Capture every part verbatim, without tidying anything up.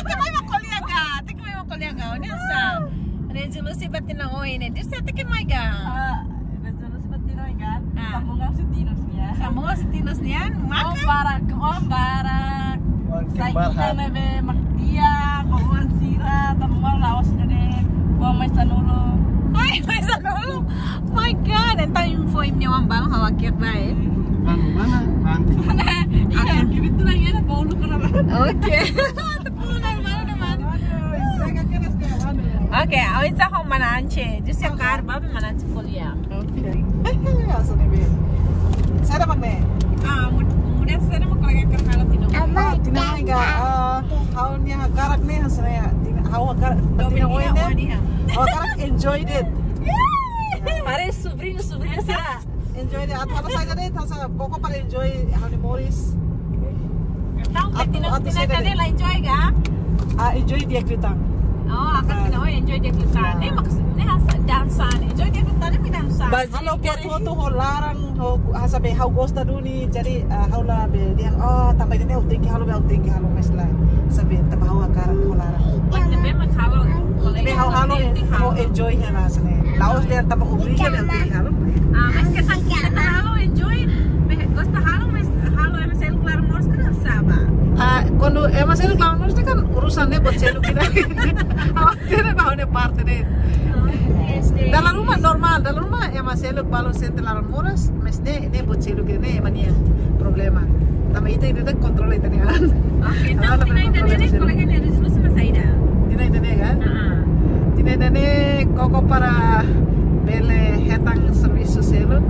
Tenke mai mak ko'alia ka, tenke mai mak ko'alia ka. Ó-nia hanesan rezolusi ba tinan oin ne'e, diri sá tenke mai ka? Ah, rezolusi ba tinan oin ka? Ah. Sambungan husi Tinus nian. Sambungan husi Tinus nian, maka? Oan barak, oan barak. Oan barak. Sai ida ne'ebé mak di'ak, oan sira, tanba oan la'ós ne'e, oan mai sanulu. Ai, mai sanulu. My God, entaun info imi oan balu ha'u hakiak ba. Kan mana? Kan. Mana? Iya, kebetulan ya ada Paulo kenapa? Oke. Oke, oinsá ho mana Anche? Diri sá kaer ba mana Anche ko'alia. Oke. Hanesan ne'ebé. Sá ida mak ne'e? Ah, mud-, muda sá ida mak kolega kenal tino. Oh, tinan oin ka, ah, ha'u-nia hakarak ne'e hanesan ne'e, tinan, ha'u hakarak, tinan oin ne'e. Ha'u hakarak enjoy de'it. Para sobrinho, sobrinha sira. Enjoy de'it, atu, atu saida de'it, atu saida, pokok para enjoy ha'u-nia moris. Entaun, atu, tinan, atu tinan saida de'it. Ne'e la enjoy ka? Ah, enjoy di'ak liután. Oh, hakarak atu enjoy di'ak liután. Ne'e maksudnya hanesan dansa, enjoy di'ak liután, ne'e dansa. Halo buat hotu ho laran, ho, ah, sabe, ha'u gosta duni, jadi, ah, ha'u la be dehan, oh, tanba ida-ne'e ha'u tenke halo, be ha'u tenke halo, mas la, sabe, tanba ha'u hakarak ho laran. Buat ne'ebé mak halo, kolega, be ha'u halo, tenke ha'u halo. Enjoy hela hanesan ne'e. La'ós dehan tanba obriga, be ha'u tenke halo. Ah, mas keta, keta halo, enjoy, be gosta halo, mas halo ema seluk laran moras karik sá ba? Ah, kuandu ema seluk laran moras ne'e kan urusan ne'e buat seluk ida. Awak tidak tahu ne'e parte ne'e. Oh, yes, deh. Dala ruma normál, dala ruma ema seluk balu sente laran moras, mas ne'e, ne'e buat seluk ida, ne'e ema nia problema. Tanba ita, ita kontrola ita-nia an. Oke, entaun, tinan ida-ne'e, kolega, nia rezolusaun mak saida? Tinan ida-ne'e kan? Ah. Tinan ida-ne'e koko para bele hetan servisu seluk.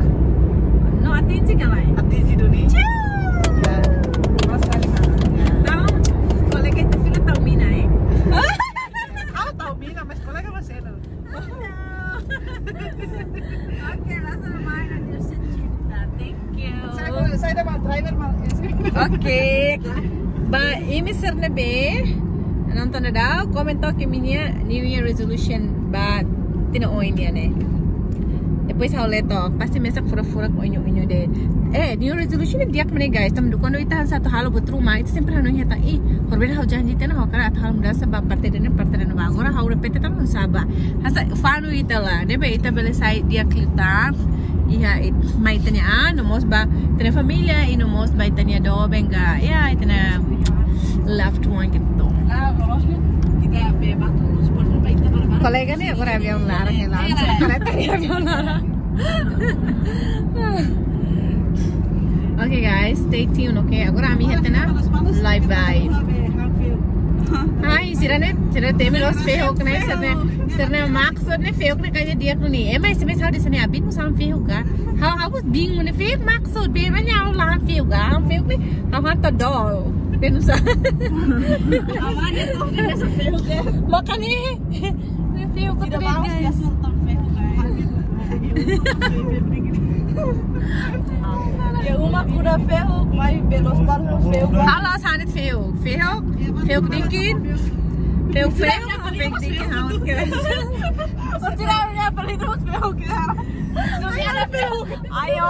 No atinje ka lae? Atinje duni. Ciu! Ya. Mas kali mana? Ya. Entaun, kolega, ita fila tau mina, eh? Ha'u tau mina, mas kolega mak seluk. Oke, langsung main aja, cinta. Thank you. Saya, saya ada mal driver mal. Oke. Ba imi sira ne'ebé nonton daudaun, komenta imi-nia New Year resolution ba tinan oin nian ne'e. Depois ha'u lee to'ok, pasti mesak furak-furak, unyu-unyu de'it. Eh, New Year resolution ne'e di'ak mak ne'e, guys. Tanba kuandu ita hanesan atu halo buat ruma, ita sempre hanoin hetan, ih, horibainhira ha'u janji tiha ona, ha'u hakarak atu halo mudansa ba parte ida-ne'e, parte ida-ne'ebá. Agora ha'u repete tan, ha'u saba. Hanesan fanu ita lae, ne'ebé ita bele sai di'ak liután. Iha, i, mai ita-nia an, no mós ba ita-nia família, i no mós ba ita-nia doben ka, ya, ita-nia loved one gitu. Kolega ne'e agora aviaun laran, ya, laran. Kolega ne'e aviaun laran. Oke, guys, stay tuned, oke? Agora ami iha tiha ona live vibe. Ai, sira ne'e, sira temi loos fehuk ne'e, sira ne'e, sira ne'e maksud ne'e fehuk ne'e kaja di'ak duni. Ema S M S ha'u dehan hanesan ne'e, abin mós han fehuk ka? Ha'u, ha'u mós bingung ne'e fehuk maksud, be ema nia ha'u la han fehuk ka? Han fehuk ne'e, ha'u han to'o dool. Be nusá. Awalnya tuh kan asa fehuk ya. Makanya, ne'e fehuk ka, guys. Ya, uma kuda fehuk, mai belos barco fehuk. Halo, sanit fehuk. Fehuk, fehuk dikit. Fehuk, fehuk, fehuk dikit. Halo, guys. Só tirar a minha pele do fehuk, ya. Não tinha fehuk. Ayo,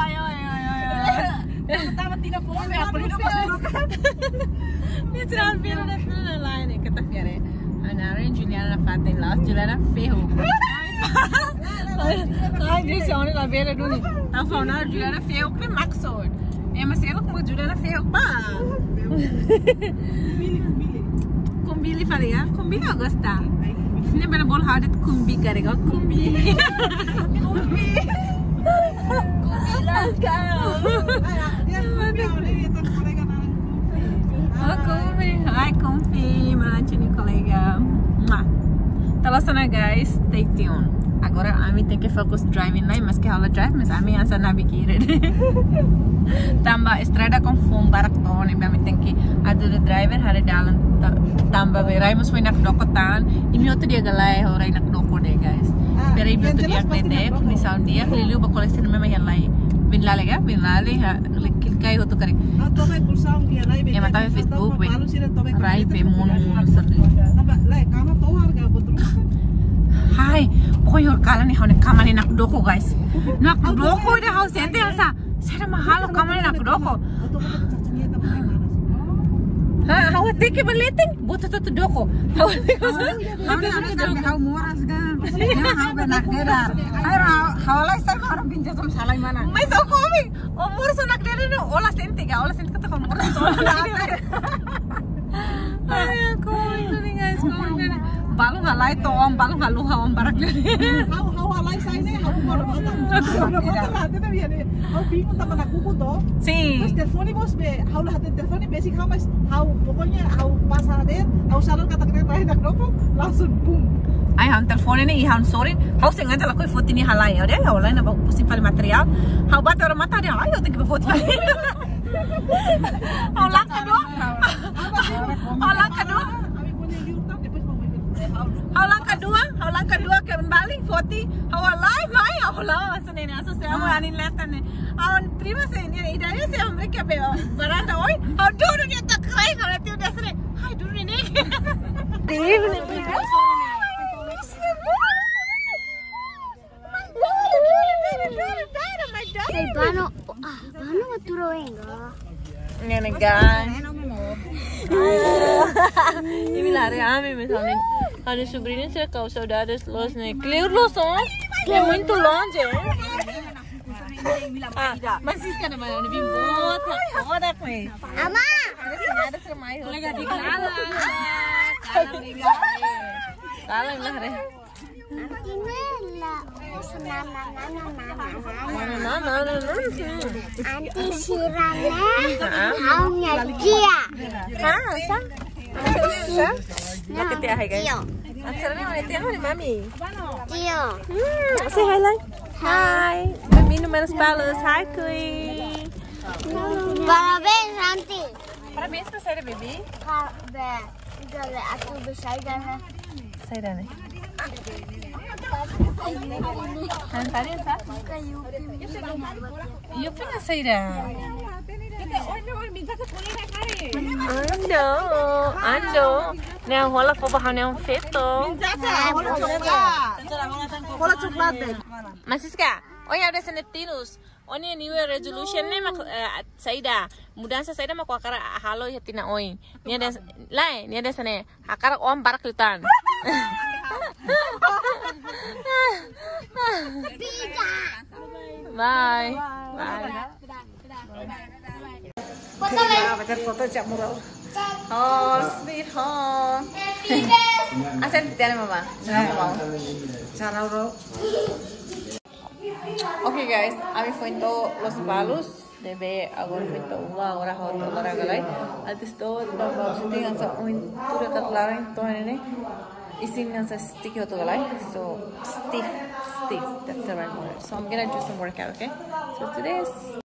ayo, ayo, ayo, ayo. Tava tira fehuk, ya, pele do fehuk. Ne'e tirar pele da lain ne'e, kata fiare. Ana Ren Juliana fatin la, Juliana fehuk. Ai, disse onde la vela duni. Tá falando Juliana fehuk ne'e maksud. Ema seluk mak Juliana fehuk ba. Kumbili fali ya, kumbili ha'u gosta. Ne'e bele bolu ha'u de'it kumbi karik, kumbi. Kumbi. Kumbi langkau. Ai, kumbi, ai, kumbi, mancini kolega. Mak. Tau loos ona, guys, stay tuned. Agora ami tenke fokus driving lai, maske ha'u la drive, mas ami hanesan navigator. Tanba estrada konfuzu barak to'o ne'e, ami tenke atu driver haree dalan ta-, tanba be rai mós foin nakdoko tan. Imi hotu di'ak ka lae, ho rai nakdoko de'it, guys. Ah, espera imi hotu di'ak de'it, misalnya di'ak, liuliu ba kolega sira ne'ebé mak iha lai. Bin lale ka, bin lale, ha, klik kai hotu karik. Ema tau Facebook be. Rai be monu monu sira. Hai, pokoknya kalan ne'e ha'u-nia kama ne'e nakdoko, guys. Nakdoko ida, ha'u sente hanesan, saida mak halo kama ne'e nakdoko. Ha, ha'u tenke ba leten, buat hotu-hotu doko. Ha'u tenke, ha'u moras ka. Ya, ha'u be nakdedar. Ai, ha'u, ha'u lai sai ha'u bin jasa masalah mana. Mas ha'u komi. Ó moras ó nakdedar ne'e, ó la sente ka, ó la sente katak ó moras ó nakdedar. Ai, komi duni, guys, komi duni. Balun halai to'o, balun haluha ó barak ne'e. Ha'u, ha'u halai sai ne'e, ha'u moras ó nakdedar. Ha'u bingung tanba nakdoko to'o. Sin. Mas telefone mós be, ha'u la hatene telefone, besik ha'u, mas ha'u, pokoknya ha'u pasa de'it, ha'u sadar katak ne'e rai nakdoko, langsung boom. Ai, ha'u telefone ne'e, ha'u sorry. Ha'u sengaja lakohi foti nia halai, ya, dia, ha'u halai ne'ebá pusing fali materiál. Ha'u bá to'o rumah tadi, ai, ha'u tenke foti. Ha'u langkah dua. Ha'u langkah dua. Ha'u langkah dua, ha'u langkah dua kembali foti. Ha'u halai mai, ha'u halai, hanesan ne'e, hanesan se amo ani leta ne'e. Ha'u prima se ne'e, ida-ne'e se mereka be, barata, oi. Ha'u duru ne'e tak rai, ha'u tiu dia sere. Hai, duru ne'e. Hey, bano, ah, bano atu rona enggak? Nenek gan. Imi la haree ami, misalnya. Ha'u-nia sobriñu sira kaer saudades loos ne'e. Kleur loos, oh. É muito longe, hein? Ah, mas isso que não vai, não vim boa, tá foda com ele. Amá! Nada, será mais. Kolega de Clara. Clara, amiga. Clara, amiga. Anti ne'e la, nana, nana, nana, nana. Nana, nana, nana. Anti sira ne'e, ah, ha'u-nia tia. Ah, sa? Sa? Sa? Pakai tia, hai, guys. Tio. Anti sira ne'e, ha'u-nia tia, ha'u-nia mami. Tio. Hmm, say hi, Lai. Hi. Bem-vindo, Manas Palace. Hi, Kui. Parabéns, anti. Parabéns para a série, baby. Parabéns. Gale atu besai gana. Saida ne'e? Kan tadi sa? Yupin saida? Ando, ando. Ne'e hola fó ba ha'u-nia feto. Hola chocolate. Masiska, ohin ha'u dehan ne'e tinus. Ó-nia New Year resolution ne'e mak, eh, saida? Mudansa saida mak ó hakarak halo iha tinan oin? Nia dehan, lae, nia dehan ne'e, hakarak oan barak liután. Bye. Bye. Foto lai. Betul foto cak murau. Oh, sweet home. Asen tiada mama. Mama. Cara ro. Ok, guys, ami foin to'o Lospalos, ne'ebé agora foin to'o uma, agora ha'u to'o laran ka lae. Antes to'o, ba, ba, shooting hanesan ohin tuda kat laran to'o ne'e. Isin hanesan sticky hotu ka lae. So, stiff, stiff, that's the right word. So I'm gonna do some workout, okay? So to this.